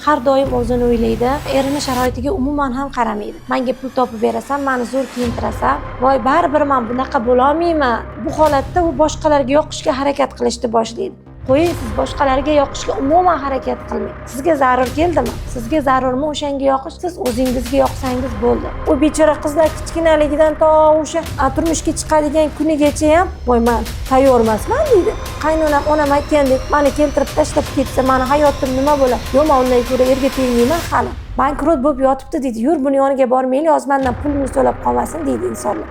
Har doim o'zini o'ylaydi, erini sharoitiga umuman ham qaramaydi. Manga pul topib berasan, mani zo'r kiyintirasan, voy baribir man bunaqa bo'lolmayman. Bu holatda u boshqalarga yoqishga harakat qilishni boshlaydi. Qo'ying, siz boshqalarga yoqishga umuman harakat qilmang. Sizga zarur keldimi? Sizga zarurmi o'shanga yoqish? Siz o'zingizga yoqsangiz bo'ldi. U bechora qizlar kichkinaligidan to o'sha turmushga chiqadigan kunigacha ham voy man tayyor emasman deydi. Qaynonam onam aytgandek mani keltirib tashlab ketsa, mani hayotim nima bo'ladi? Yo'q, man undan ko'ra erga tegmayman hali. Bankrot bo'lib yotibdi deydi. Yur buni yoniga bormaylik, hozir mandan pulni so'rab qolmasin deydi insonlar.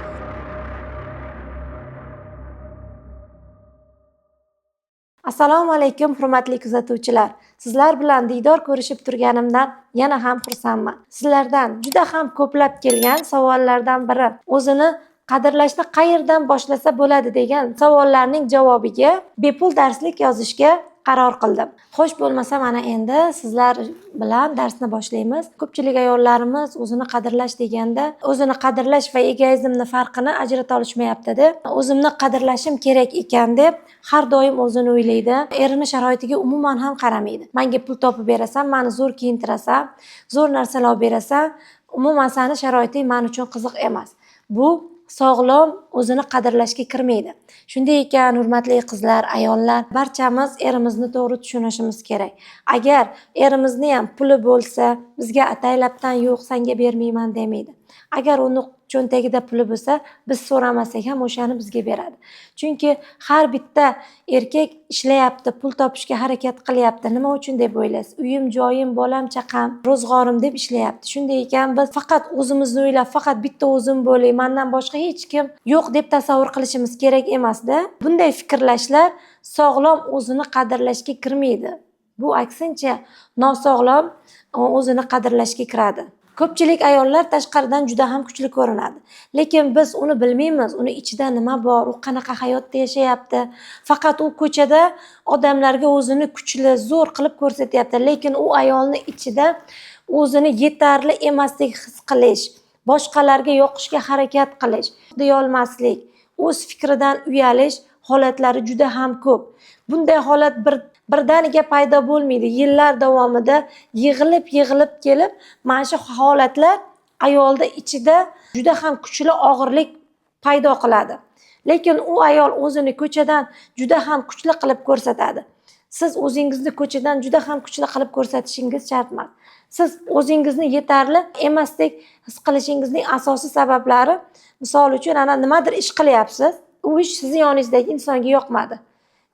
Assalomu alaykum hurmatli kuzatuvchilar. Sizlar bilan diydor ko'rishib turganimdan yana ham xursandman. Sizlardan juda ham ko'plab kelgan savollardan biri o'zini qadrlashni qayerdan boshlasa bo'ladi degan savollarning javobiga bepul darslik yozishga qaror qildim. Xo'sh, bo'lmasa mana endi sizlar bilan darsni boshlaymiz. Ko'pchilik ayollarimiz o'zini qadrlash deganda o'zini qadrlash va egoizmni farqini ajrata olishmayapti-da. O'zimni qadrlashim kerak ekan deb har doim o'zini o'ylaydi. Erini sharoitiga umuman ham qaramaydi. Menga pul topib berasan, mani zo'r kiyintirasan, zo'r narsalar olib berasan, umuman sani sharoiting men uchun qiziq emas. Bu sog'lom o'zini qadrlashga kirmaydi. Shunday ekan, hurmatli qizlar, ayollar, barchamiz erimizni to'g'ri tushunishimiz kerak. Agar erimizni ham puli bo'lsa, bizga ataylabdan yo'q, senga bermayman demaydi. Agar uni cho'ntagida puli bo'lsa, biz so'ramasak ham o'shani bizga beradi. Chunki har bitta erkak ishlayapti, pul topishga harakat qilyapti. Nima uchun deb o'ylaysiz? Uyim, joyim, bolam, chaqam, ro'zg'orim deb ishlayapti. Shunday ekan, biz faqat o'zimizni o'ylab, faqat bitta o'zim bo'lay, mendan boshqa hech kim yo'q deb tasavvur qilishimiz kerak emas-da. Bunday fikrlashlar sog'lom o'zini qadrlashga kirmaydi. Bu aksincha nosog'lom o'zini qadrlashga kiradi. Ko'pchilik ayollar tashqaridan juda ham kuchli ko'rinadi. Lekin biz uni bilmaymiz, uni ichida nima bor, u qanaqa hayotda yashayapti. Faqat u ko'chada odamlarga o'zini kuchli, zo'r qilib ko'rsatyapti, lekin u ayolni ichida o'zini yetarli emasdek his qilish, boshqalarga yoqishga harakat qilish, deyolmaslik, o'z fikridan uyalish holatlari juda ham ko'p. Bunday holat birdaniga paydo bo'lmaydi. Yillar davomida yig'ilib kelib, mana shu holatlar ayolda ichida juda ham kuchli og'irlik paydo qiladi. Lekin u ayol o'zini ko'chadan juda ham kuchli qilib ko'rsatadi. Siz o'zingizni ko'chadan juda ham kuchli qilib ko'rsatishingiz shart emas. Siz o'zingizni yetarli emasdek his qilishingizning asosiy sabablari, misol uchun, ana nimadir ish qilyapsiz, u ish sizni yoningizdagi insonga yoqmadi.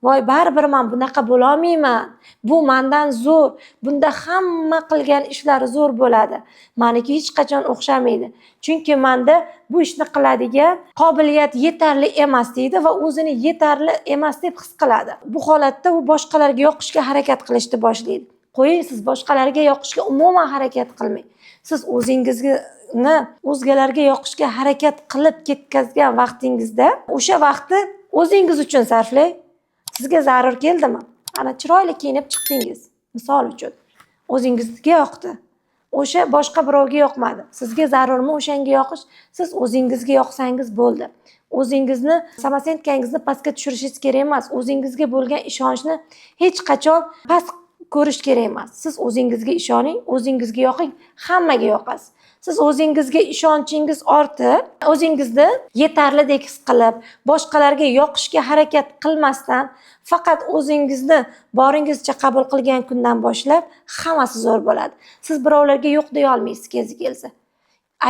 Voy baribir men bunaqa bo'lolmayman. Bu mendan zo'r. Bunda hamma qilgan ishlari zo'r bo'ladi. Meniki hech qachon o'xshamaydi. Chunki menda bu ishni qiladigan qobiliyat yetarli emas deydi va o'zini yetarli emas deb his qiladi. Bu holatda u boshqalarga yoqishga harakat qilishni boshlaydi. Qo'ying, siz boshqalarga yoqishga umuman harakat qilmang. Siz o'zingizni o'zgalarga yoqishga harakat qilib ketkazgan vaqtingizda o'sha vaqtni o'zingiz uchun sarflang. Sizga zarur keldimi? Ana chiroyli kiyinib chiqdingiz, misol uchun. O'zingizga yoqdi. O'sha boshqa birovga yoqmadi. Sizga zarurmi o'shanga yoqish? Siz o'zingizga yoqsangiz bo'ldi. O'zingizni samosenkangizni pastga tushirishingiz kerak emas. O'zingizga bo'lgan ishonchni hech qachon past ko'rish kerak emas. Siz o'zingizga ishoning, o'zingizga yoqing, hammaga yoqasiz. Siz o'zingizga ishonchingiz ortib, o'zingizni yetarlidek his qilib, boshqalarga yoqishga harakat qilmasdan, faqat o'zingizni boringizcha qabul qilgan kundan boshlab hammasi zo'r bo'ladi. Siz birovlarga yo'q deya olmaysiz kezi kelsa.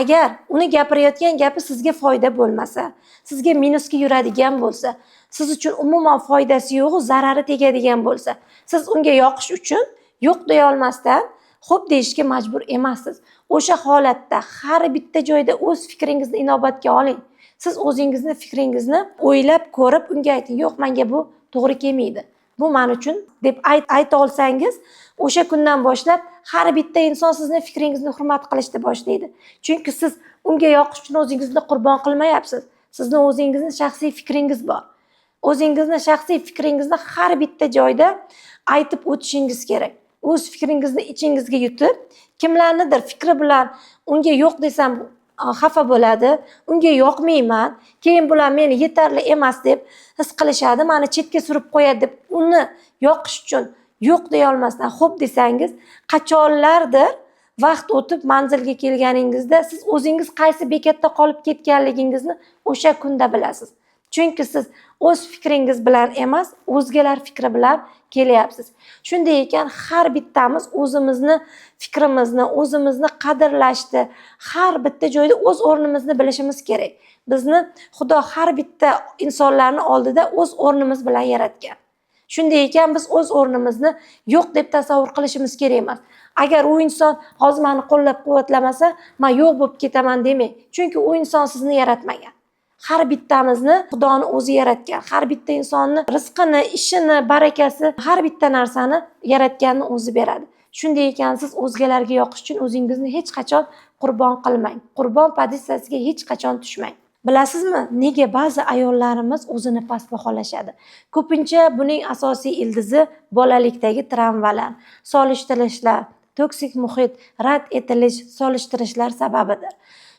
Agar uni gapirayotgan gapi sizga foyda bo'lmasa, sizga minusga yuradigan bo'lsa, siz uchun umuman foydasi yo'q, zarari tegadigan bo'lsa, siz unga yoqish uchun yo'q deya olmasdan xo'p deyishga majbur emassiz. O'sha holatda har bitta joyda o'z fikringizni inobatga oling. Siz o'zingizni fikringizni o'ylab ko'rib unga ayting, yo'q, menga bu to'g'ri kelmaydi. Bu men uchun deb ayta olsangiz, o'sha kundan boshlab har bitta inson sizni fikringizni hurmat qilishni boshlaydi. Chunki siz unga yoqish uchun o'zingizni qurbon qilmayapsiz. Sizni o'zingizni shaxsiy fikringiz bor. O'zingizni shaxsiy fikringizni har bitta joyda aytib o'tishingiz kerak. O'z fikringizni ichingizga yutib, kimlarnidir fikri bilan unga yo'q desam xafa bo'ladi, unga yoqmayman, keyin bular meni yetarli emas deb his qilishadi, meni chetga surib qo'yadi deb uni yoqish uchun Yo'q deya olmasdan xo'p desangiz, qachonlardir vaqt o'tib manzilga kelganingizda siz o'zingiz qaysi bekatda qolib ketganligingizni o'sha kunda bilasiz. Chunki siz o'z fikringiz bilan emas, o'zgalar fikri bilan kelyapsiz. Shunday ekan, har bittamiz o'zimizni fikrimizni, o'zimizni qadrlashni, har bitta joyda o'z o'rnimizni bilishimiz kerak. Bizni Xudo har bitta insonlarni oldida o'z o'rnimiz bilan yaratgan. Shunday ekan, biz o'z o'rnimizni yo'q deb tasavvur qilishimiz kerak emas. Agar u inson hozir meni qo'llab-quvvatlamasa, men yo'q bo'lib ketaman demang. Chunki u inson sizni yaratmagan. Har bittamizni Xudoni o'zi yaratgan. Har bitta insonni rizqini, ishini, barakasi, har bitta narsani yaratganni o'zi beradi. Shunday ekan, siz o'zgalarga yoqish uchun o'zingizni hech qachon qurbon qilmang. Qurbon pozitsiyasiga hech qachon tushmang. Bilasizmi, nega ba'zi ayollarimiz o'zini past baholashadi? Ko'pincha buning asosiy ildizi bolalikdagi travmalar, solishtirishlar, toksik muhit, rad etilish, solishtirishlar sababidir.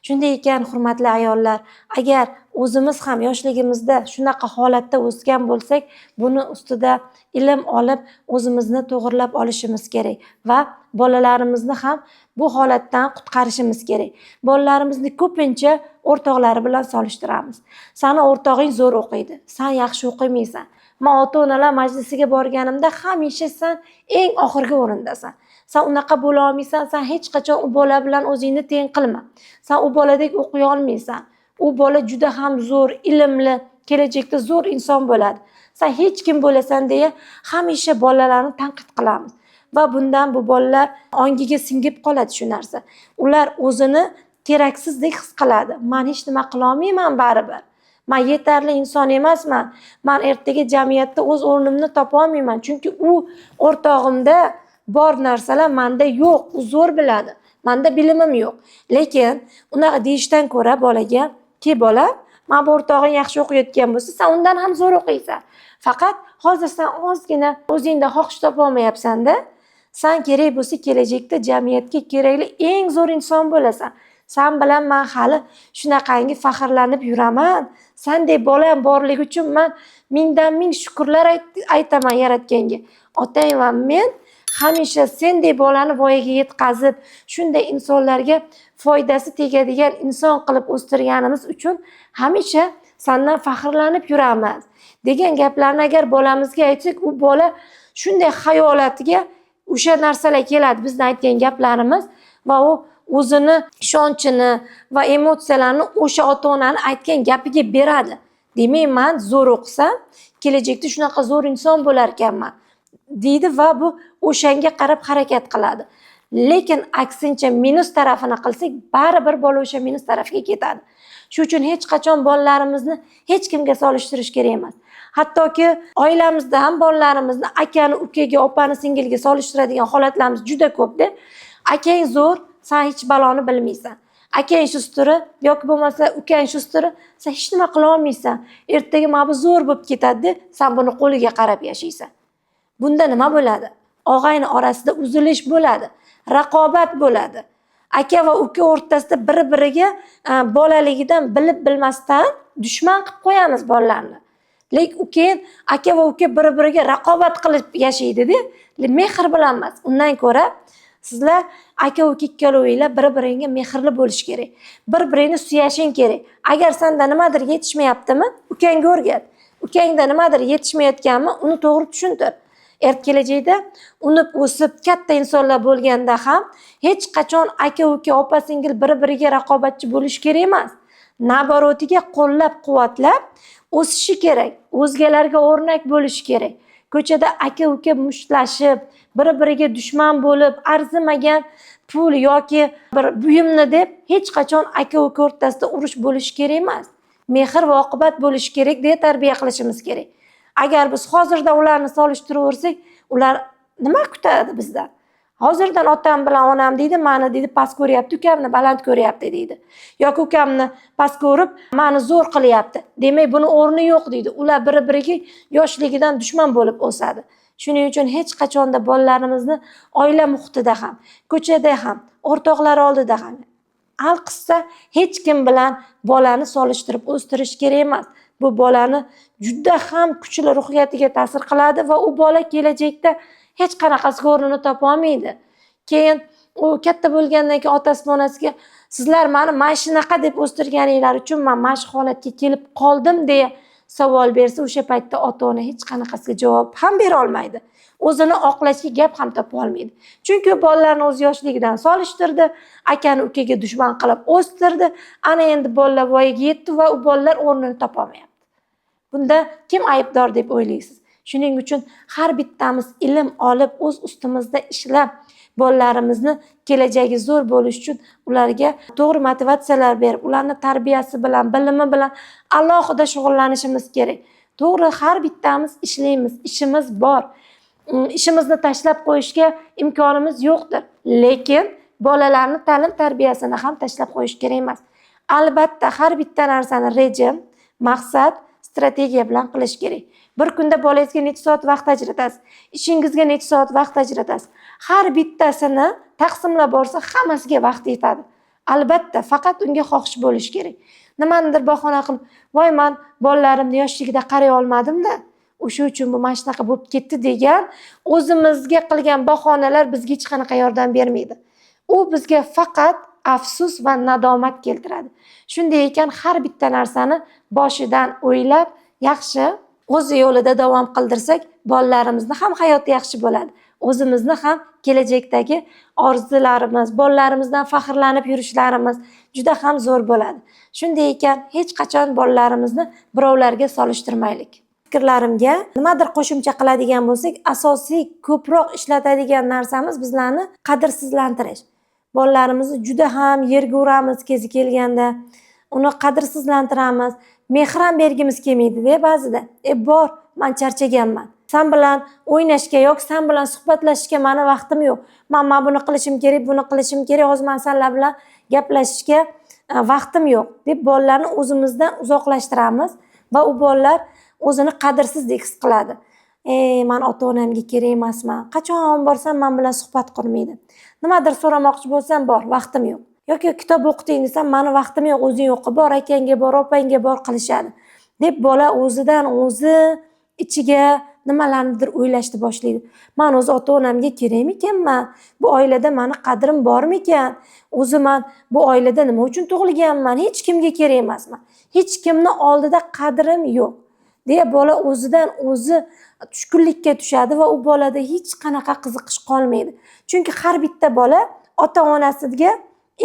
Shunday ekan, hurmatli ayollar, agar o'zimiz ham yoshligimizda shunaqa holatda o'sgan bo'lsak, buni ustida ilm olib, o'zimizni to'g'irlab olishimiz kerak va bolalarimizni ham bu holatdan qutqarishimiz kerak. Bolalarimizni ko'pincha o'rtoqlari bilan solishtiramiz. Sani o'rtog'ing zo'r o'qiydi, san yaxshi o'qimaysan. Men ota-onalar majlisiga borganimda hamisha san eng oxirgi o'rindasan. San unaqa bo'la olmaysan, san hech qachon u bola bilan o'zingni teng qilma. San u boladek o'qiy olmaysan. U bola juda ham zo'r, ilmli, kelajakda zo'r inson bo'ladi. San hech kim bo'lasan deya hamisha bolalarni tanqid qilamiz. Va bundan bu bolalar ongiga singib qoladi shu narsa. Ular o'zini keraksizdek his qiladi. Men hech nima qila olmayman baribir. Men yetarli inson emasman. Men ertaga jamiyatda o'z o'rnimni topa olmayman. Chunki u o'rtog'imda bor narsalar menda yo'q, u zo'r biladi. Menda bilimim yo'q. Lekin unaqa deyishdan ko'ra bolaga, "Ke bola, mana bu o'rtog'ing yaxshi o'qiyotgan bo'lsa, sen undan ham zo'r o'qiysan. Faqat hozir sen ozgina o'zingda xohish topa olmayapsan-da. Sen kerak bo'lsa kelajakda jamiyatga kerakli eng zo'r inson bo'lasan. Sen bilan men hali shunaqangi faxrlanib yuraman. Sendek bolam borligi uchun men mingdan ming shukrlar aytaman yaratganga. Otang va men hamisha sendek bolani voyaga yetkazib, shunday insonlarga foydasi tegadigan inson qilib o'stirganimiz uchun hamisha sendan faxrlanib yuramiz" degan gaplarni agar bolamizga aytsak, u bola shunday xayolatiga o'sha narsalar keladi, bizni aytgan gaplarimiz, va u o'zini ishonchini va emotsiyalarini o'sha ota-onani aytgan gapiga beradi. Demak, men zo'r o'qisam, kelajakda shunaqa zo'r inson bo'lar ekanman deydi va bu o'shanga qarab harakat qiladi. Lekin aksincha minus tarafini qilsak, baribir bola o'sha minus tarafiga ketadi. Shuning uchun hech qachon bolalarimizni hech kimga solishtirish kerak emas. Hattoki oilamizda ham bolalarimizni akani ukaga, opani singilga solishtiradigan holatlarimiz juda ko'pda. Akang zo'r, sen hech baloni bilmaysan. Akang shusturi yoki bo'lmasa ukang shusturi, sen hech nima qila olmaysan. Ertaga mana bu zo'r bo'lib ketadi, sen buni qo'liga qarab yashaysan. Bunda nima bo'ladi? Og'ayni orasida uzilish bo'ladi, raqobat bo'ladi. Aka va uka o'rtasida bir-biriga bolaligidan bilib bilmasdan dushman qilib qo'yamiz bolalarni. Lekin u keyin aka va uka bir-biriga raqobat qilib yashaydi-da, mehr bilan emas. Undan ko'ra sizlar aka uka ikkalovinglar bir-biringga mehrli bo'lish kerak. Bir-biringni suyashing kerak. Agar senda nimadir yetishmayaptimi, ukangga o'rgat. Ukangda nimadir yetishmayotganmi, uni to'g'ri tushuntir. Kelajakda unib o'sib katta insonlar bo'lganda ham hech qachon aka uka, opa singil bir-biriga raqobatchi bo'lish kerak emas. Naborotiga qo'llab-quvvatlab o'sishi kerak, o'zgalarga o'rnak bo'lishi kerak. Ko'chada aka uka mushtlashib, bir-biriga dushman bo'lib, arzimagan pul yoki bir buyumni deb hech qachon aka uka o'rtasida urush bo'lishi kerak emas. Mehr va oqibat bo'lishi kerak deya tarbiya qilishimiz kerak. Agar biz hozirda ularni solishtiraversak, ular nima kutadi bizdan? Hozirdan otam bilan onam deydi, mani deydi past ko'ryapti, ukamni baland ko'ryapti deydi. Yoki ukamni past ko'rib, mani zo'r qilyapti. Demak, buni o'rni yo'q deydi. Ular bir-biriga yoshligidan dushman bo'lib o'sadi. Shuning uchun hech qachonda bolalarimizni oila muhitida ham, ko'chada ham, o'rtoqlar oldida ham, alqissa hech kim bilan bolani solishtirib o'stirish kerak emas. Bu bolani juda ham kuchli ruhiyatiga ta'sir qiladi va u bola kelajakda Hech qanaqasiga o'rnini topolmaydi. Keyin u katta bo'lgandan keyin otasi onasiga sizlar mani mana shunaqa deb o'stirganinglar uchun man mana shu holatga kelib qoldim deya savol bersa, o'sha paytda ota-ona hech qanaqasiga javob ham bera olmaydi. O'zini oqlashga gap ham topa olmaydi. Chunki bolalarni o'z yoshligidan solishtirdi, akani ukaga dushman qilib o'stirdi. Ana endi bolalar voyaga yetdi va u bolalar o'rnini topa olmayapti. Bunda kim aybdor deb o'ylaysiz? Shuning uchun har bittamiz ilm olib, o'z ustimizda ishlab, bolalarimizni kelajagi zo'r bo'lishi uchun ularga to'g'ri motivatsiyalar berib, ularni tarbiyasi bilan, bilimi bilan alohida shug'ullanishimiz kerak. To'g'ri, har bittamiz ishlaymiz, ishimiz bor. Ishimizni tashlab qo'yishga imkonimiz yo'qdir. Lekin bolalarni ta'lim tarbiyasini ham tashlab qo'yish kerak emas. Albatta, har bitta narsani reja, maqsad, strategiya bilan qilish kerak. Bir kunda bolangizga necha soat vaqt ajratasiz? Ishingizga necha soat vaqt ajratasiz? Har bittasini taqsimlab borsa, hammasiga vaqt yetadi. Albatta, faqat unga xohish bo'lishi kerak. Nimanidir bahona qilib, voy man bolalarimni yoshligida qaray olmadim-da, o'sha uchun bu mana shunaqa bo'lib ketdi degan o'zimizga qilgan bahonalar bizga hech qanaqa yordam bermaydi. U bizga faqat afsus va nadomat keltiradi. Shunday ekan, har bitta narsani boshidan o'ylab, yaxshi o'z yo'lida davom qildirsak, bolalarimizni ham hayoti yaxshi bo'ladi. O'zimizni ham kelajakdagi orzularimiz, bolalarimizdan faxrlanib yurishlarimiz juda ham zo'r bo'ladi. Shunday ekan, hech qachon bolalarimizni birovlarga solishtirmaylik. Fikrlarimga nimadir qo'shimcha qiladigan bo'lsak, asosiy ko'proq ishlatadigan narsamiz bizlarni qadrsizlantirish. Bolalarimizni juda ham yerga uramiz kezi kelganda, uni qadrsizlantiramiz, mehr ham bergimiz kelmaydi-da ba'zida. Bor, men charchaganman. Sen bilan o'ynashga yoki sen bilan suhbatlashishga meni vaqtim yo'q. Men buni qilishim kerak, buni qilishim kerak, hozir men senlar bilan gaplashishga vaqtim yo'q deb bolalarni o'zimizdan uzoqlashtiramiz va u bolalar o'zini qadrsizdek his qiladi. Men ota-onamga kerak emasman. Qachon borsam men bilan suhbat qurmaydi. Nimadir so'ramoqchi bo'lsam, bor, vaqtim yo'q. Yoki kitob o'qiting desam, meni vaqtim yo'q, o'zing o'qi, bor akangga bor, opangga bor qilishadi. Deb bola o'zidan o'zi ichiga nimalarnidir o'ylashni boshlaydi. Men o'zi ota-onamga kerakmikanman? Bu oilada meni qadrim bormikan? O'zi men bu oilada nima uchun tug'ilganman? Hech kimga kerak emasman. Hech kimni oldida qadrim yo'q. Deya bola o'zidan o'zi tushkunlikka tushadi va u bolada hech qanaqa qiziqish qolmaydi. Chunki har bitta bola ota-onasiga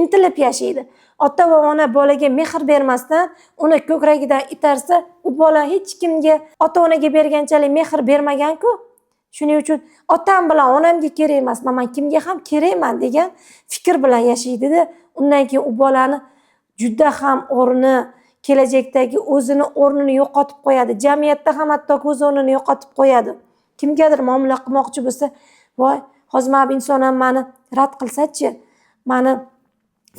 intilib yashaydi. Ota va ona bolaga mehr bermasdan uni ko'kragidan itarsa, u bola hech kimga ota-onaga berganchalik mehr bermagan-ku. Shuning uchun otam bilan onamga kerak emasman, men kimga ham kerakman degan fikr bilan yashaydi-da. Undan keyin u bolani juda ham o'rni, kelajakdagi o'zini o'rnini yo'qotib qo'yadi. Jamiyatda ham hatto o'z o'rnini yo'qotib qo'yadi. Kimgadir muomala qilmoqchi bo'lsa, voy, hozir mana bu inson ham meni rad qilsa-chi, meni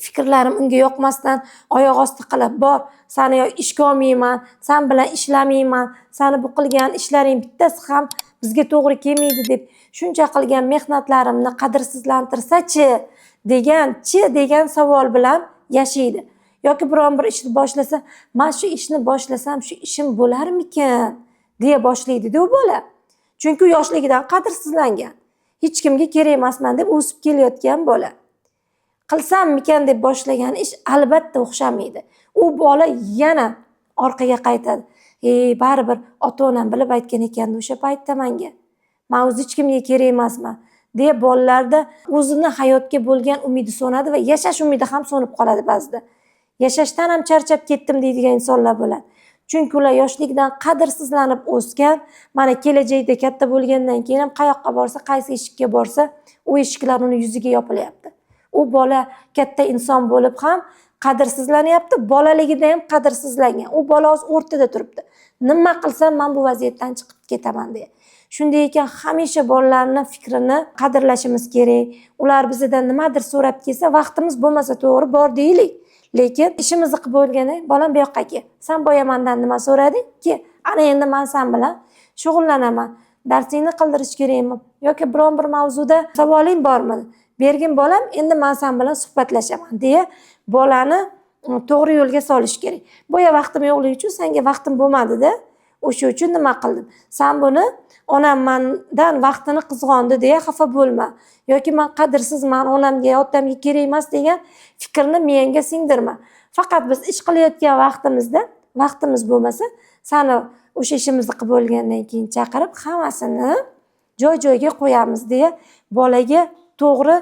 fikrlarim unga yoqmasdan oyoq osti qilib, bor, seni yo ishga olmayman, sen bilan ishlamayman, seni bu qilgan ishlaring bittasi ham bizga to'g'ri kelmaydi deb shuncha qilgan mehnatlarimni qadrsizlantirsa-chi degan savol bilan yashaydi. Yoki biron bir ishni boshlasa, men shu ishni boshlasam, shu ishim bo'larmikan deya boshlaydi-da u bola. Chunki yoshligidan qadrsizlangan. Hech kimga kerak emasman deb o'sib kelayotgan bola. Qilsammikan deb boshlagan ish albatta o'xshamaydi. U bola yana orqaga qaytadi. Baribir ota-onam bilib aytgan ekanda o'sha paytda menga. Men o'zi hech kimga kerak emasman deya bolalarda o'zini hayotga bo'lgan umidi so'nadi va yashash umidi ham so'nib qoladi ba'zida. Yashashdan ham charchab ketdim deydigan insonlar bo'ladi. Chunki ular yoshlikdan qadrsizlanib o'sgan, mana kelajakda katta bo'lgandan keyin ham qayoqqa borsa, qaysi eshikka borsa, u eshiklar uni yuziga yopilyapti. U bola katta inson bo'lib ham qadrsizlanyapti, bolaligida ham qadrsizlangan. U bola hozir o'rtada turibdi. Nima qilsam men bu vaziyatdan chiqib ketaman deya. Shunday ekan, hamisha bolalarning fikrini qadrlashimiz kerak. Ular bizdan nimadir so'rab kelsa, vaqtimiz bo'lmasa to'g'ri bor deylik. Lekin ishimizni qilib bo'lganda, bolam bu yoqqa kel. Sen boya mendan nima so'rading? Kel. Ana endi men sen bilan shug'ullanaman. Darsingni qildirish kerakmi? Yoki biron bir mavzuda savoling bormi? Bergin bolam, endi men sen bilan suhbatlashaman deya bolani to'g'ri yo'lga solish kerak. Boya vaqtim yo'qligi uchun senga vaqtim bo'lmadi-da. O'sha uchun nima qildim? San buni onam mandan vaqtini qizg'ondi deya xafa bo'lma. Yoki man qadrsizman, onamga, otamga kerak emas degan fikrni miyangga singdirma. Faqat biz ish qilayotgan vaqtimizda, vaqtimiz bo'lmasa, sani o'sha ishimizni qilib bo'lgandan keyin chaqirib, hammasini joy-joyiga qo'yamiz deya bolaga to'g'ri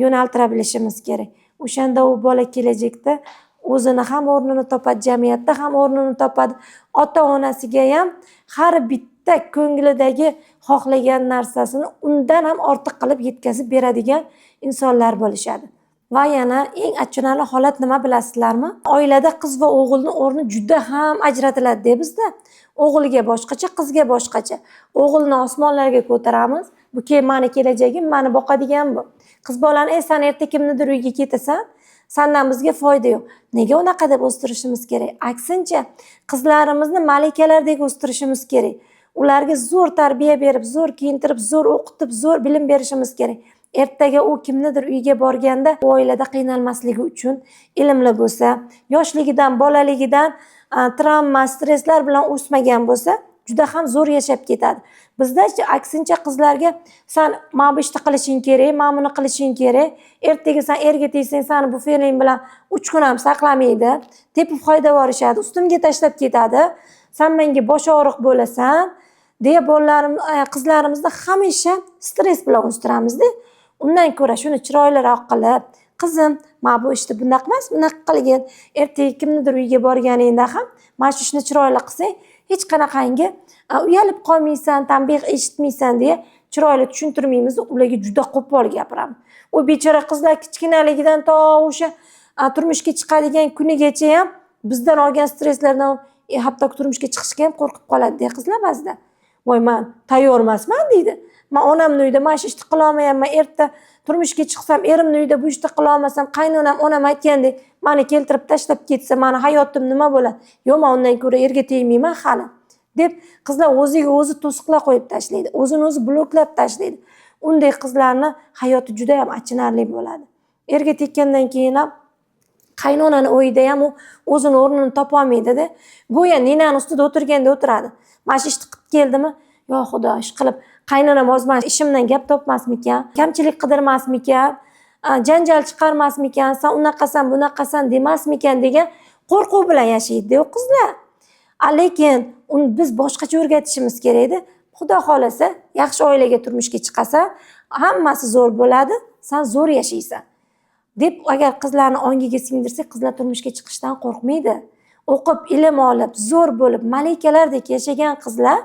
yo'naltira bilishimiz kerak. O'shanda u bola kelajakda o'zini ham o'rnini topadi, jamiyatda ham o'rnini topadi. Ota-onasiga ham har bitta ko'nglidagi xohlagan narsasini undan ham ortiq qilib yetkazib beradigan insonlar bo'lishadi. Va yana eng achinarli holat nima bilasizlarmi? Oilada qiz va o'g'ilni o'rni juda ham ajratiladi bizda. O'g'ilga boshqacha, qizga boshqacha. O'g'ilni osmonlarga ko'taramiz. Bu mani kelajagim, mani boqadigan bu. Qiz bolani sen erta kimnidir uyiga ketasan, sandan bizga foyda yo'q. Nega unaqa deb o'stirishimiz kerak? Aksincha, qizlarimizni malikalardek o'stirishimiz kerak. Ularga zo'r tarbiya berib, zo'r kiyintirib, zo'r o'qitib, zo'r bilim berishimiz kerak. Ertaga u kimnidir uyiga borganda u oilada qiynalmasligi uchun ilmli bo'lsa, yoshligidan, bolaligidan travma, stresslar bilan o'smagan bo'lsa, juda ham zo'r yashab ketadi. Bizda aksincha qizlarga san mana bu ishni qilishing kerak, mana buni qilishing kerak, ertaga san erga tegsang sani bu fe'ling bilan 3 kun ham saqlamaydi, tepib haydab yuborishadi, ustimga tashlab ketadi, san menga bosh og'riq bo'lasan deya bolalarimiz, qizlarimizni hamisha stress bilan o'stiramizda. Undan ko'ra shuni chiroyliroq qilib, qizim, mana bu ishni bunaqa emas, bunaqa qilgin. Ertaga kimnidir uyiga borganingda ham mana shu ishni chiroyli qilsang, hech qanaqangi uyalib qolmaysan, tanbeh eshitmaysan deya chiroyli tushuntirmaymiz, ularga juda qo'pol gapiramiz. U bechora qizlar kichkinaligidan to o'sha turmushga chiqadigan kunigacha ham bizdan olgan stresslardan, hatto turmushga chiqishga ham qo'rqib qoladi deya qizlar ba'zida. Voy, man tayyor emasman deydi. Man onamni uyida mana shu ishni qila olmayapman, erta turmushga chiqsam, erimni uyida bu ishni qila olmasam, qaynonam onam aytgandek meni keltirib tashlab ketsa, mani hayotim nima bo'ladi? Yo'q, man undan ko'ra erga tegmayman hali deb qizlar o'ziga o'zi to'siqlar qo'yib tashlaydi, o'zini o'zi bloklab tashlaydi. Unday qizlarni hayoti juda ham achinarli bo'ladi. Erga tekkandan keyin ham qaynonani uyida ham u o'zini o'rnini topa olmaydi-da. Go'yo ninani ustida o'tirganda o'tiradi. Mana shu ishni qilib keldimi? Yo Xudo, ish qilib qaynonam hozir mana ishimdan gap topmasmikan, kamchilik qidirmasmikan, janjal chiqarmasmikan, sen unaqasan, bunaqasan demasmikan degan qo'rquv bilan yashaydi u qizlar. Lekin uni biz boshqacha o'rgatishimiz kerak edi. Xudo xolasa, yaxshi oilaga turmushga chiqasan, hammasi zo'r bo'ladi, sen zo'r yashaysan deb agar qizlarni ongiga singdirsak, qizlar turmushga chiqishdan qo'rqmaydi. O'qib, ilm olib, zo'r bo'lib, malikalardek yashagan qizlar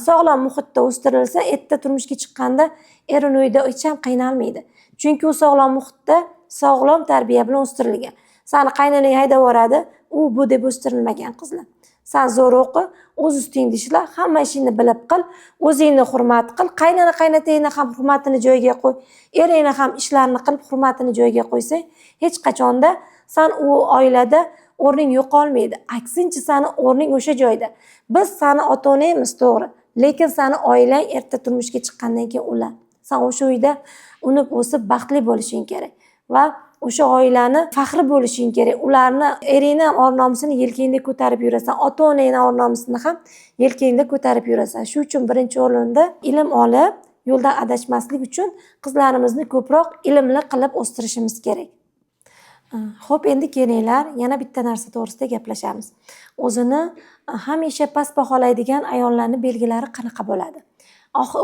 sog'lom muhitda o'stirilsa, erta turmushga chiqqanda erini uyida hech ham qiynalmaydi. Chunki u sog'lom muhitda, sog'lom tarbiya bilan o'stirilgan. Sani qaynonang haydab yuboradi, u bu deb o'stirilmagan qizlar. San zo'r o'qi, o'z ustingda ishla, hamma ishingni bilib qil, o'zingni hurmat qil, qaynona qaynotangni ham hurmatini joyiga qo'y, eringni ham ishlarini qilib hurmatini joyiga qo'ysang, hech qachonda san u oilada o'rning yo'qolmaydi. Aksincha sani o'rning o'sha joyda. Biz sani ota-onangmiz, to'g'ri, lekin sani oilang erta turmushga chiqqandan keyin ular. San o'sha uyda unib o'sib baxtli bo'lishing kerak va o'sha oilani faxri bo'lishing kerak. Ularni, eringni ham or-nomusini yelkangda ko'tarib yurasan, ota-onangni or-nomusini ham yelkangda ko'tarib yurasan. Shu uchun birinchi o'rinda ilm olib, yo'ldan adashmaslik uchun qizlarimizni ko'proq ilmli qilib o'stirishimiz kerak. Xo'p, endi kelinglar, yana bitta narsa to'g'risida gaplashamiz. O'zini hamisha past baholaydigan ayollarning belgilari qanaqa bo'ladi?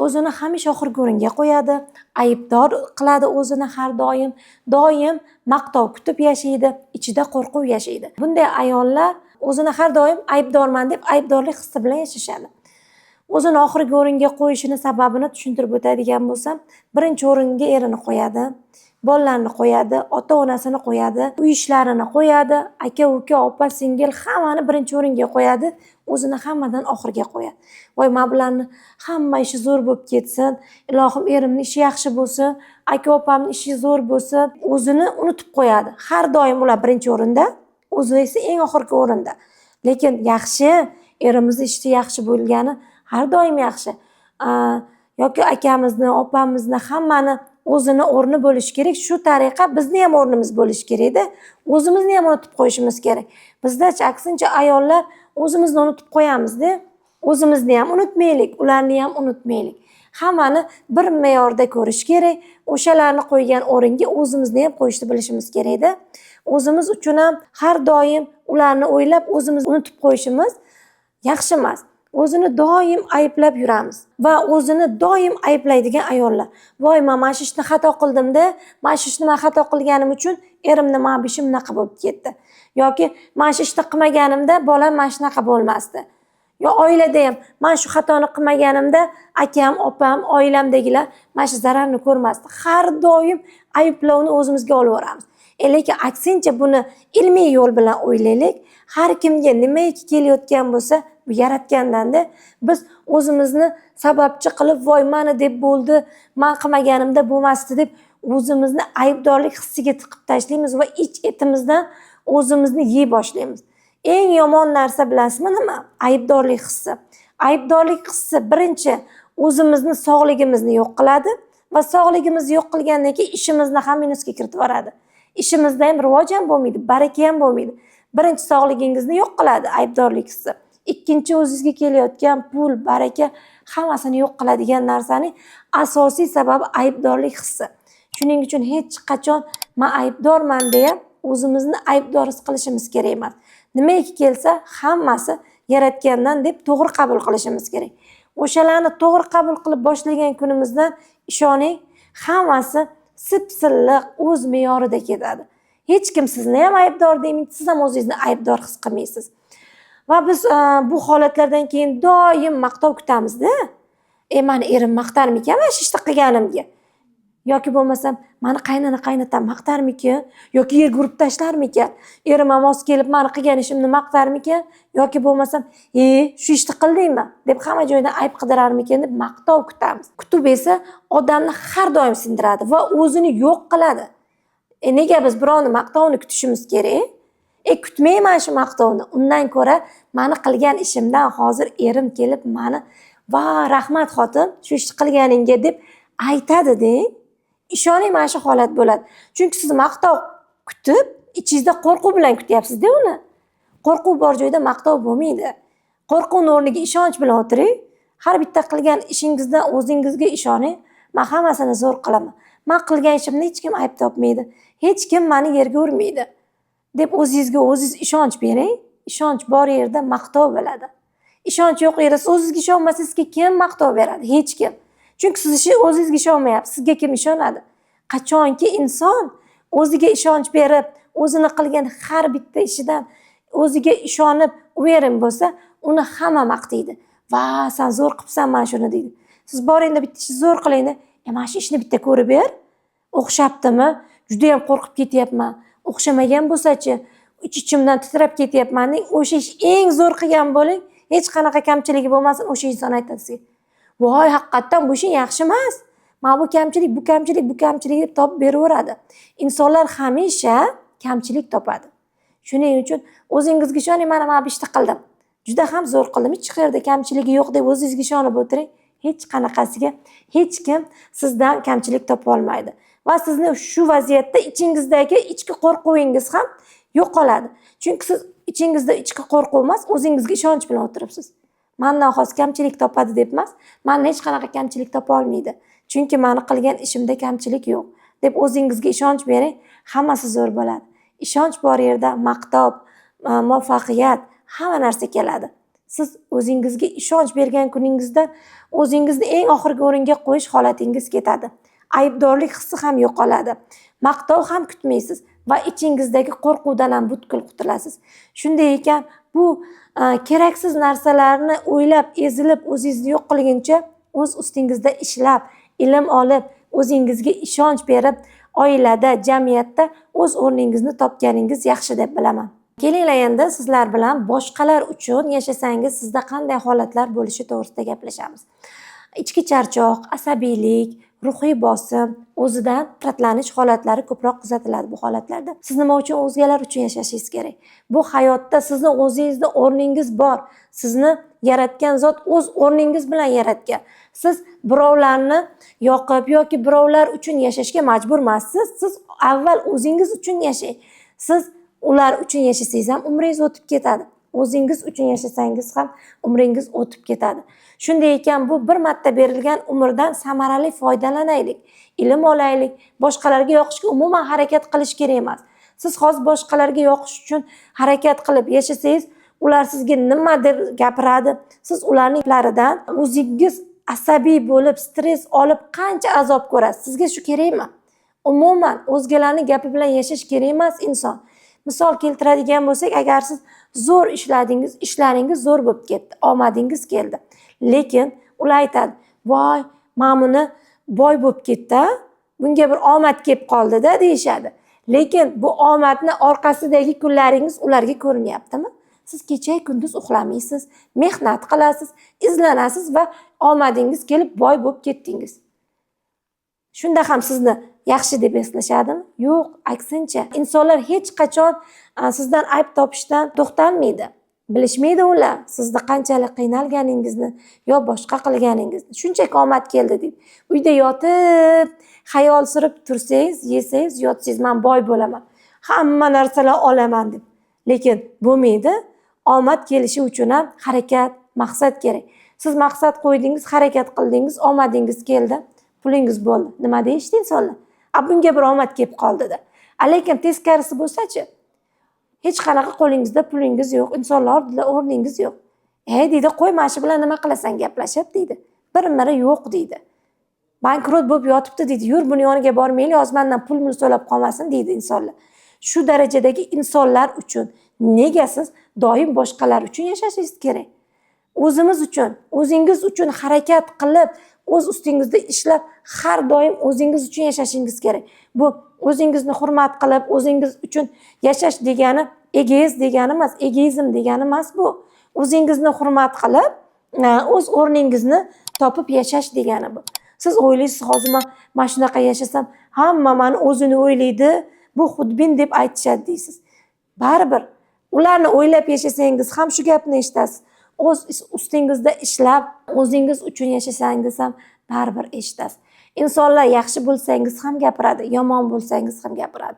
O'zini hamisha oxirgi o'ringa qo'yadi, aybdor qiladi o'zini har doim, doim maqtov kutib yashaydi, ichida qo'rquv yashaydi. Bunday ayollar o'zini har doim aybdorman deb aybdorlik hissi bilan yashashadi. O'zini oxirgi o'ringa qo'yishini sababini tushuntirib o'tadigan bo'lsam, birinchi o'ringa erini qo'yadi, bolalarini qo'yadi, ota-onasini qo'yadi, uy ishlarini qo'yadi, aka-uka, opa, singil hammani birinchi o'ringa qo'yadi, o'zini hammadan oxirga qo'yadi. Voy, mana bularni hamma ishi zo'r bo'lib ketsin, ilohim erimning ishi yaxshi bo'lsin, aka opamning ishi zo'r bo'lsin, o'zini unutib qo'yadi. Har doim ular birinchi o'rinda, o'zi esa eng oxirgi o'rinda. Lekin yaxshi, erimizni ishi yaxshi bo'lgani har doim yaxshi. Yoki akamizni, opamizni hammani o'zini o'rni bo'lishi kerak. Shu tariqa bizni ham o'rnimiz bo'lishi kerakda. O'zimizni ham unutib qo'yishimiz kerak. Bizda aksincha ayollar o'zimizni unutib qo'yamizda. O'zimizni ham unutmaylik, ularni ham unutmaylik. Hammani bir me'yorda ko'rish kerak. O'shalarni qo'ygan o'ringa o'zimizni ham qo'yishni bilishimiz kerakda. O'zimiz uchun ham har doim ularni o'ylab o'zimizni unutib qo'yishimiz yaxshi emas. O'zini doim ayblab yuramiz va o'zini doim ayblaydigan ayollar. Voy, men mana shu ishni xato qildimda, mana shu ishni men xato qilganim uchun erimni mana bu ishi bunaqa bo'lib ketdi. Yoki mana shu ishni qilmaganimda bolam mana shunaqa bo'lmasdi. Yo oilada ham mana shu xatoni qilmaganimda akam, opam, oilamdagilar mana shu zararni ko'rmasdi. Har doim ayblovni o'zimizga olaveramiz. Lekin aksincha buni ilmiy yo'l bilan o'ylaylik. Har kimga nimaiki kelayotgan bo'lsa, bu yaratgandanda biz o'zimizni sababchi qilib, voy mani deb bo'ldi, men qilmaganimda bo'lmasdi deb o'zimizni aybdorlik hissiga tiqib tashlaymiz va ich etimizdan o'zimizni yey boshlaymiz. Eng yomon narsa bilasizmi nima? Aybdorlik hissi. Aybdorlik hissi birinchi o'zimizni sog'ligimizni yo'q qiladi va sog'ligimizni yo'q qilgandan keyin ishimizni ham minusga kiritib yuboradi. Ishimizda ham rivoj ham bo'lmaydi, baraka ham bo'lmaydi. Birinchi sog'ligingizni yo'q qiladi aybdorlik hissi. Ikkinchi o'zingizga kelayotgan pul, baraka hammasini yo'q qiladigan narsaning asosiy sababi aybdorlik hissi. Shuning uchun hech qachon men aybdorman deya o'zimizni aybdor his qilishimiz kerak emas. Nimaiki kelsa hammasi yaratgandan deb to'g'ri qabul qilishimiz kerak. O'shalarni to'g'ri qabul qilib boshlagan kunimizdan ishoning, hammasi sip-silliq o'z me'yorida ketadi. Hech kim sizni ham aybdor demaydi, siz ham o'zingizni aybdor his qilmaysiz. Va biz bu holatlardan keyin doim maqtov kutamizda. Mani erim maqtarmikan mana shu ishni qilganimga? Yoki bo'lmasam mani qaynona qaynotam maqtarmikan? Yoki yerga urib tashlarmikan? Erim ham oz kelib mani qilgan ishimni maqtarmikan? Yoki bo'lmasam, shu ishni qildingmi deb hamma joydan ayb qidirarmikan deb maqtov kutamiz. Kutib esa odamni har doim sindiradi va o'zini yo'q qiladi. Nega biz birovni maqtovini kutishimiz kerak? Kutmayman shu maqtovni. Undan ko'ra mani qilgan ishimdan hozir erim kelib mani va rahmat xotin shu ishni qilganingga deb aytadi deng. Ishoning, mana shu holat bo'ladi. Chunki siz maqtov kutib, ichingizda qo'rquv bilan kutyapsiz-da uni. Qo'rquv bor joyda maqtov bo'lmaydi. Qo'rquvni o'rniga ishonch bilan o'tiring. Har bitta qilgan ishingizdan o'zingizga ishoning. Men hammasini zo'r qilaman. Men qilgan ishimni hech kim ayb topmaydi. Hech kim meni yerga urmaydi deb o'zingizga o'zingiz ishonch bering. Ishonch bor yerda maqtov bo'ladi. Ishonch yo'q yerda siz o'zingizga ishonmasangiz, sizga kim maqtov beradi? Hech kim. Chunki siz o'zingizga ishonmayapsiz. Sizga kim ishonadi? Qachonki inson o'ziga ishonch berib, o'zini qilgan har bitta ishidan o'ziga ishonib, uverin bo'lsa, uni hamma maqtaydi. Va sen zo'r qilibsan mana shuni deydi. Siz boringda bitta ishni zo'r qilingda, mana shu ishni bitta ko'rib ber. O'xshabdimi? Juda ham qo'rqib ketyapman. O'xshamagan bo'lsa-chi, ich-ichimdan titrab ketyapman deng. O'sha ish eng zo'r qilgan bo'ling, hech qanaqa kamchiligi bo'lmasin, o'sha inson aytadi sizga. Voy, haqiqatdan bu ishing yaxshi emas. Mana bu kamchilik, bu kamchilik, bu kamchilik deb topib beraveradi. Insonlar hamisha kamchilik topadi. Shuning uchun o'zingizga ishoning, mana bu ishni qildim. Juda ham zo'r qildim. Hech qayerda kamchiligi yo'q deb o'zingizga ishonib o'tiring. Hech qanaqasiga hech kim sizdan kamchilik topa olmaydi. Va sizni shu vaziyatda ichingizdagi ichki qo'rquvingiz ham yo'qoladi. Chunki siz ichingizda ichki qo'rquv emas, o'zingizga ishonch bilan o'tiribsiz. Mendan xos kamchilik topadi deb emas, mendan hech qanaqa kamchilik topa olmaydi. Chunki meni qilgan ishimda kamchilik yo'q deb o'zingizga ishonch bering, hammasi zo'r bo'ladi. Ishonch bor yerda maqtov, muvaffaqiyat, hamma narsa keladi. Siz o'zingizga ishonch bergan kuningizda o'zingizni eng oxirgi o'ringa qo'yish holatingiz ketadi. Aybdorlik hissi ham yo'qoladi. Maqtov ham kutmaysiz va ichingizdagi qo'rquvdan ham butkul qutulasiz. Shunday ekan, bu keraksiz narsalarni o'ylab, ezilib, o'zingizni yo'q qilguncha o'z ustingizda ishlab, ilm olib, o'zingizga ishonch berib, oilada, jamiyatda o'z o'rningizni topganingiz yaxshi deb bilaman. Kelinglar endi sizlar bilan boshqalar uchun yashasangiz sizda qanday holatlar bo'lishi to'g'risida gaplashamiz. Ichki charchoq, asabiylik, ruhiy bosim, o'zidan nafratlanish holatlari ko'proq kuzatiladi bu holatlarda. Siz nima uchun o'zgalar uchun yashashingiz kerak? Bu hayotda sizni o'zingizni o'rningiz bor. Sizni yaratgan zot o'z o'rningiz bilan yaratgan. Siz birovlarni yoqib yoki birovlar uchun yashashga majbur emassiz. Siz avval o'zingiz uchun yashang. Siz ular uchun yashasangiz ham umringiz o'tib ketadi. O'zingiz uchun yashasangiz ham umringiz o'tib ketadi. Shunday ekan, bu bir marta berilgan umrdan samarali foydalanaylik, ilm olaylik, boshqalarga yoqishga umuman harakat qilish kerak emas. Siz hozir boshqalarga yoqish uchun harakat qilib yashasangiz, ular sizga nima deb gapiradi? Siz ularning gaplaridan o'zingiz asabiy bo'lib, stress olib qancha azob ko'rasiz. Sizga shu kerakmi? Umuman o'zgalarning gapi bilan yashash kerak emas inson. Misol keltiradigan bo'lsak, agar siz zo'r ishladingiz, ishlaringiz zo'r bo'lib ketdi, omadingiz keldi. Lekin ular aytadi: "Voy, mana buni boy bo'lib ketdi, bunga bir omad kelib qoldi-da" deyishadi. Lekin bu omadni orqasidagi kunlaringiz ularga ko'rinyaptimi? Siz kecha kunduz uxlamaysiz, mehnat qilasiz, izlanasiz va omadingiz kelib boy bo'lib ketdingiz. Shunda ham sizni yaxshi deb eslashadimi? Yo'q, aksincha. Insonlar hech qachon sizdan ayb topishdan to'xtalmaydi. Bilishmaydi ular sizni qanchalik qiynalganingizni yo boshqa qilganingizni. Shunchaki omad keldi deydi. Uyda yotib, xayol surib tursangiz, yesangiz, yotsangiz, men boy bo'laman, hamma narsalar olaman deb. Lekin bo'lmaydi. Omad kelishi uchun ham harakat, maqsad kerak. Siz maqsad qo'ydingiz, harakat qildingiz, omadingiz keldi, pulingiz bo'ldi. Nima deyishdi insonlar? A bunga bir omad kelib qoldi-da. Lekin teskarisi bo'lsa-chi? Hech qanaqa qo'lingizda pulingiz yo'q, insonlar oldida o'rningiz yo'q. "Ey" deydi, "qo'y, mana shu bilan nima qilasan gaplashib" deydi. Bir miri yo'q deydi. Bankrot bo'lib yotibdi deydi. Yur, buni yoniga bormaylik, hozir mendan pul mul so'rab qolmasin deydi insonlar. Shu darajadagi insonlar uchun nega siz doim boshqalar uchun yashashingiz kerak? O'zimiz uchun, o'zingiz uchun harakat qilib, o'z ustingizda ishlab, har doim o'zingiz uchun yashashingiz kerak. Bu o'zingizni hurmat qilib, o'zingiz uchun yashash degani egoist degani emas, egoizm degani emas bu. O'zingizni hurmat qilib, o'z o'rningizni topib yashash degani bu. Siz o'ylaysiz, hozir men mana shunaqa yashasam, hamma meni o'zini o'ylaydi, bu xudbin deb aytishadi deysiz. Baribir ularni o'ylab yashasangiz ham shu gapni eshitasiz. O'z ustingizda ishlab, o'zingiz uchun yashasangiz ham baribir eshitasiz. Insonlar yaxshi bo'lsangiz ham gapiradi, yomon bo'lsangiz ham gapiradi.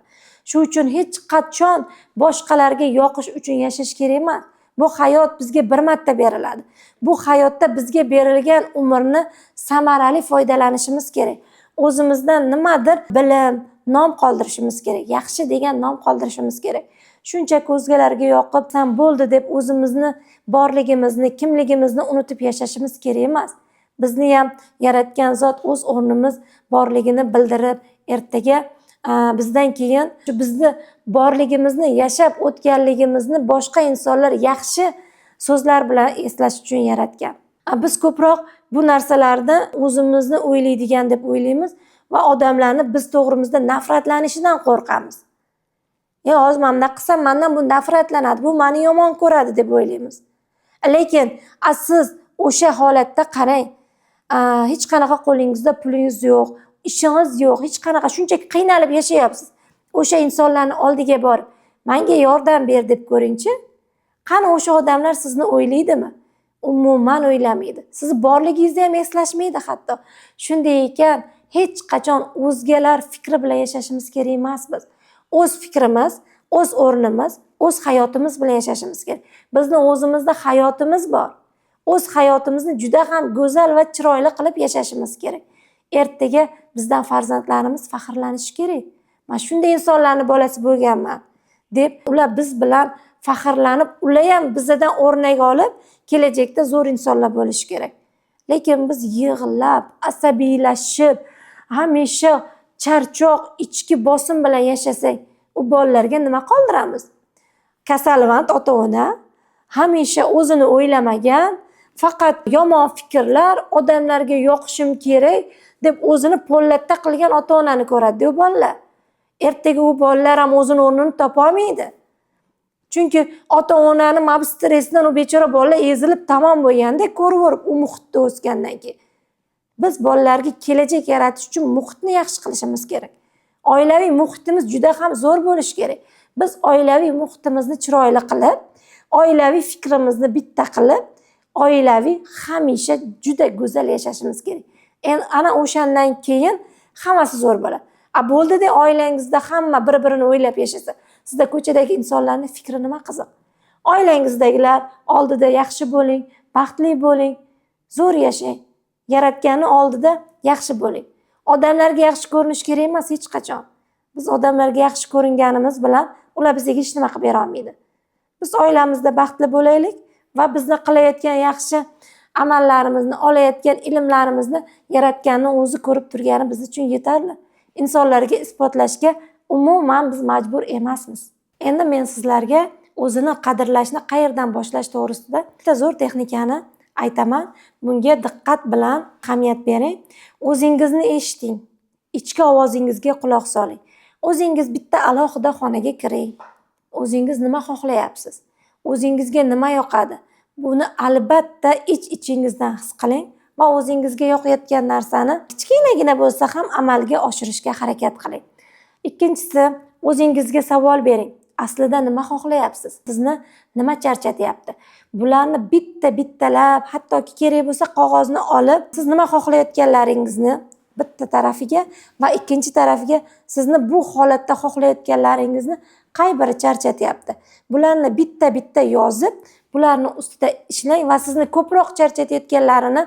Shu uchun hech qachon boshqalarga yoqish uchun yashash kerak emas. Bu hayot bizga bir marta beriladi. Bu hayotda bizga berilgan umrni samarali foydalanishimiz kerak. O'zimizdan nimadir bilim, nom qoldirishimiz kerak. Yaxshi degan nom qoldirishimiz kerak. Shunchaki o'zgalarga yoqib, san bo'ldi deb o'zimizni borligimizni, kimligimizni unutib yashashimiz kerak emas. Bizni ham yaratgan zot o'z o'rnimiz borligini bildirib, ertaga bizdan keyin shu bizni borligimizni, yashab o'tganligimizni boshqa insonlar yaxshi so'zlar bilan eslash uchun yaratgan. Biz ko'proq bu narsalarni o'zimizni o'ylaydigan deb o'ylaymiz va odamlarni biz to'g'rimizda nafratlanishidan qo'rqamiz. Hozir men bunday qilsam, mendan bu nafratlanadi, bu meni yomon ko'radi deb o'ylaymiz. Lekin siz o'sha holatda qarang, hech qanaqa qo'lingizda pulingiz yo'q, ishingiz yo'q, hech qanaqa, shunchaki qiynalib yashayapsiz. O'sha insonlarning oldiga borib, menga yordam ber deb ko'ringchi. Qani o'sha odamlar sizni o'ylaydimi? Umuman o'ylamaydi. Sizni borligingizni ham eslashmaydi hatto. Shunday ekan, hech qachon o'zgalar fikri bilan yashashimiz kerak emas biz. O'z fikrimiz, o'z o'rnimiz, o'z hayotimiz bilan yashashimiz kerak. Bizni o'zimizda hayotimiz bor. O'z hayotimizni juda ham go'zal va chiroyli qilib yashashimiz kerak. Ertaga bizdan farzandlarimiz faxrlanishi kerak. Men shunday insonlarning bolasi bo'lganman deb ular biz bilan faxrlanib, ular ham bizdan o'rnak olib, kelajakda zo'r insonlar bo'lishi kerak. Lekin biz yig'lab, asabiylashib, hamisha charchoq, ichki bosim bilan yashasak, u bolalarga nima qoldiramiz? Kasalvand ota-ona, hamisha o'zini o'ylamagan, faqat yomon fikrlar, odamlarga yoqishim kerak deb o'zini po'latda qilgan ota-onani ko'radi u bolalar. Ertaga u bolalar ham o'zini o'rnini topa olmaydi. Chunki ota-onani mana bu stressdan u bechora bolalar ezilib tamom bo'lganda ko'raverib u muhitda o'sgandan keyin. Biz bolalarga kelajak yaratish uchun muhitni yaxshi qilishimiz kerak. Oilaviy muhitimiz juda ham zo'r bo'lishi kerak. Biz oilaviy muhitimizni chiroyli qilib, oilaviy fikrimizni bitta qilib, oilaviy hamisha juda go'zal yashashimiz kerak. Endi ana o'shandan keyin hammasi zo'r bo'ladi. A bo'ldi-da, oilangizda hamma bir-birini o'ylab yashasa, sizda ko'chadagi insonlarning fikri nima qiziq? Oilangizdagilar oldida yaxshi bo'ling, baxtli bo'ling, zo'r yashang. Yaratganni oldida yaxshi bo'ling. Odamlarga yaxshi ko'rinish kerak emas hech qachon. Biz odamlarga yaxshi ko'ringanimiz bilan ular bizga hech nima qilib bera olmaydi. Biz oilamizda baxtli bo'laylik va bizni qilayotgan yaxshi amallarimizni, olayotgan ilmlarimizni Yaratganni o'zi ko'rib turgani biz uchun yetarli. Insonlarga isbotlashga umuman biz majbur emasmiz. Endi men sizlarga o'zini qadrlashni qayerdan boshlash to'g'risida bitta zo'r texnikani aytaman. Bunga diqqat bilan ahamiyat bering. O'zingizni eshiting. Ichki ovozingizga quloq soling. O'zingiz bitta alohida xonaga kiring. O'zingiz nima xohlayapsiz? O'zingizga nima yoqadi? Buni albatta ich-ichingizdan his qiling va o'zingizga yoqayotgan narsani kichkinagina bo'lsa ham amalga oshirishga harakat qiling. Ikkinchisi, o'zingizga savol bering. Aslida nima xohlayapsiz? Sizni nima charchatyapti? Bularni bitta-bittalab, hattoki kerak bo'lsa qog'ozni olib, siz nima xohlayotganlaringizni bitta tarafiga va ikkinchi tarafiga sizni bu holatda xohlayotganlaringizni qay biri charchatyapti? Bularni bitta-bitta yozib, bularni ustida ishlang va sizni ko'proq charchatayotganlarini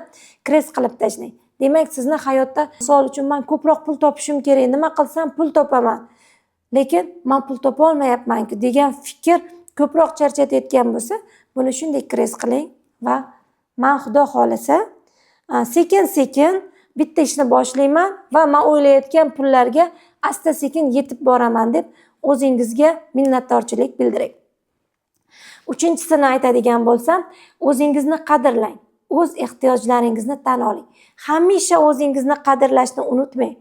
kres qilib tashlang. Demak, sizni hayotda, misol uchun, men ko'proq pul topishim kerak, nima qilsam pul topaman, lekin men pul topa olmayapman-ku degan fikr ko'proq charchatayotgan bo'lsa, buni shunday kres qiling va men Xudo xohlasa sekin-sekin bitta ishni boshlayman va men o'ylayotgan pullarga asta-sekin yetib boraman deb o'zingizga minnatdorchilik bildiring. Uchinchisini aytadigan bo'lsam, o'zingizni qadrlang, o'z ehtiyojlaringizni tan oling. Hamisha o'zingizni qadrlashni unutmang.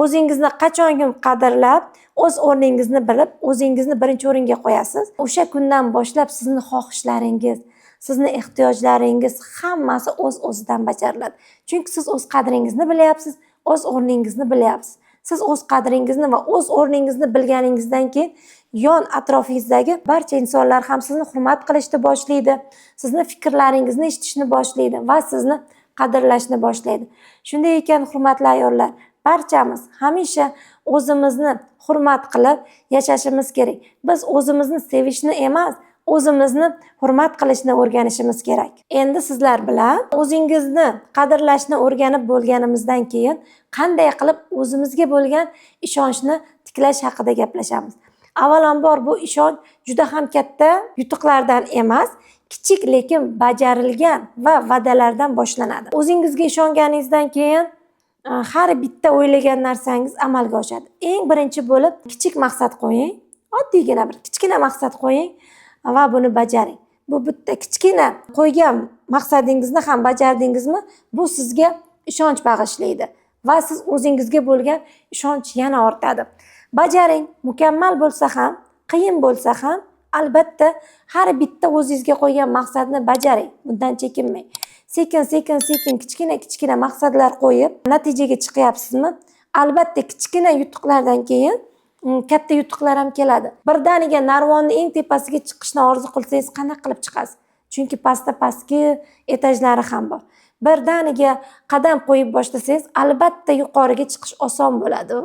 O'zingizni qachonkim qadrlab, o'z o'rningizni bilib, o'zingizni birinchi o'ringa qo'yasiz. O'sha kundan boshlab sizni xohishlaringiz, sizni ehtiyojlaringiz hammasi o'z-o'zidan bajariladi. Chunki siz o'z qadringizni bilyapsiz, o'z o'rningizni bilyapsiz. Siz o'z qadringizni va o'z o'rningizni bilganingizdan keyin yon atrofingizdagi barcha insonlar ham sizni hurmat qilishni boshlaydi, sizni fikrlaringizni eshitishni boshlaydi va sizni qadrlashni boshlaydi. Shunday ekan, hurmatli ayollar, barchamiz hamisha o'zimizni hurmat qilib yashashimiz kerak. Biz o'zimizni sevishni emas, o'zimizni hurmat qilishni o'rganishimiz kerak. Endi sizlar bilan o'zingizni qadrlashni o'rganib bo'lganimizdan keyin qanday qilib o'zimizga bo'lgan ishonchni tiklash haqida gaplashamiz. Avvalambor, bu ishonch juda ham katta yutuqlardan emas, kichik lekin bajarilgan va va'dalardan boshlanadi. O'zingizga ishonganingizdan keyin har bitta o'ylagan narsangiz amalga oshadi. Eng birinchi bo'lib kichik maqsad qo'ying. Oddiygina bir kichkina maqsad qo'ying va buni bajaring. Bu bitta kichkina qo'ygan maqsadingizni ham bajardingizmi, bu sizga ishonch bag'ishlaydi va siz o'zingizga bo'lgan ishonch yana ortadi. Bajaring, mukammal bo'lsa ham, qiyin bo'lsa ham, albatta har bitta o'zingizga qo'ygan maqsadni bajaring, bundan chekinmang. Sekin, sekin, sekin kichkina kichkina maqsadlar qo'yib natijaga chiqyapsizmi? Albatta kichkina yutuqlardan keyin katta yutuqlar ham keladi. Birdaniga narvonni eng tepasiga chiqishni orzu qilsangiz qanaqa qilib chiqasiz? Chunki pastda pastki etajlari ham bor. Birdaniga qadam qo'yib boshlasangiz, albatta yuqoriga chiqish oson bo'ladi.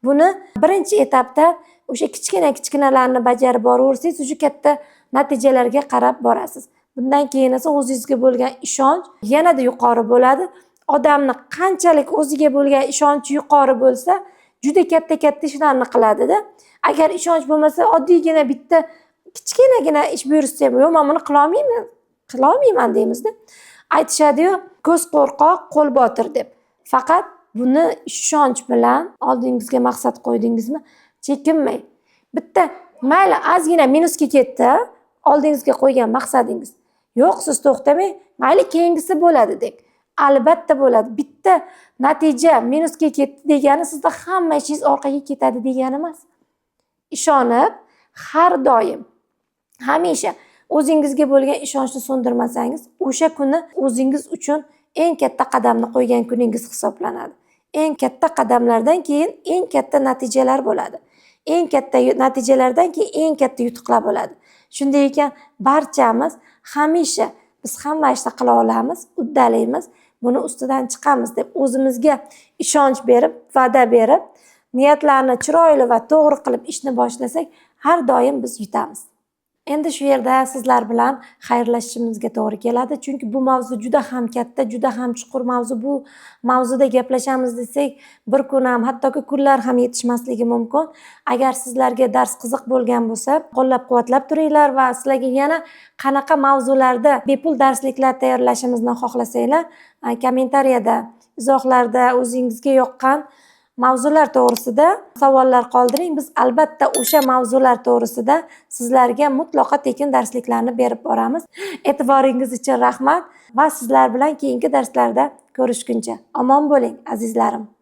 Buni birinchi etapda o'sha kichkina kichkinalarni bajarib boraversangiz, o'sha katta natijalarga qarab borasiz. Bundan keyin esa o'zingizga bo'lgan ishonch yanada yuqori bo'ladi. Odamni qanchalik o'ziga bo'lgan ishonchi yuqori bo'lsa, juda katta-katta ishlarni qiladida. Agar ishonch bo'lmasa, oddiygina bitta kichkinagina ish buyursa ham, yo'q, men buni qila olmayman, qila olmayman deymizda. Aytishadi-yu, ko'z qo'rqoq, qo'l botir deb. Faqat buni ishonch bilan oldingizga maqsad qo'ydingizmi, chekinmang. Bitta mayli ozgina minusga ketdi, oldingizga qo'ygan maqsadingiz. Yo'q, siz to'xtamang, mayli keyingisi bo'ladi deng. Albatta bo'ladi. Bitta natija minusga ketdi degani sizda hamma ishingiz orqaga ketadi degani emas. Ishonib, har doim, hamisha o'zingizga bo'lgan ishonchni so'ndirmasangiz, o'sha kuni o'zingiz uchun eng katta qadamni qo'ygan kuningiz hisoblanadi. Eng katta qadamlardan keyin eng katta natijalar bo'ladi. Eng katta natijalardan keyin eng katta yutuqlar bo'ladi. Shunday ekan, barchamiz hamisha biz hamma ishni qila olamiz, uddalaymiz, buni ustidan chiqamiz deb o'zimizga ishonch berib, va'da berib, niyatlarni chiroyli va to'g'ri qilib ishni boshlasak, har doim biz yutamiz. Endi shu yerda sizlar bilan xayrlashishimizga to'g'ri keladi, chunki bu mavzu juda ham katta, juda ham chuqur mavzu. Bu mavzuda gaplashamiz desak, bir kun ham, hattoki kunlar ham yetishmasligi mumkin. Agar sizlarga dars qiziq bo'lgan bo'lsa, qo'llab-quvvatlab turinglar va sizlarga yana qanaqa mavzularda bepul darsliklar tayyorlashimizni xohlasanglar, kommentariyada, izohlarda o'zingizga yoqqan mavzular to'g'risida savollar qoldiring. Biz albatta o'sha mavzular to'g'risida sizlarga mutlaqo tekin darsliklarni berib boramiz. E'tiboringiz uchun rahmat va sizlar bilan keyingi darslarda ko'rishguncha omon bo'ling, azizlarim.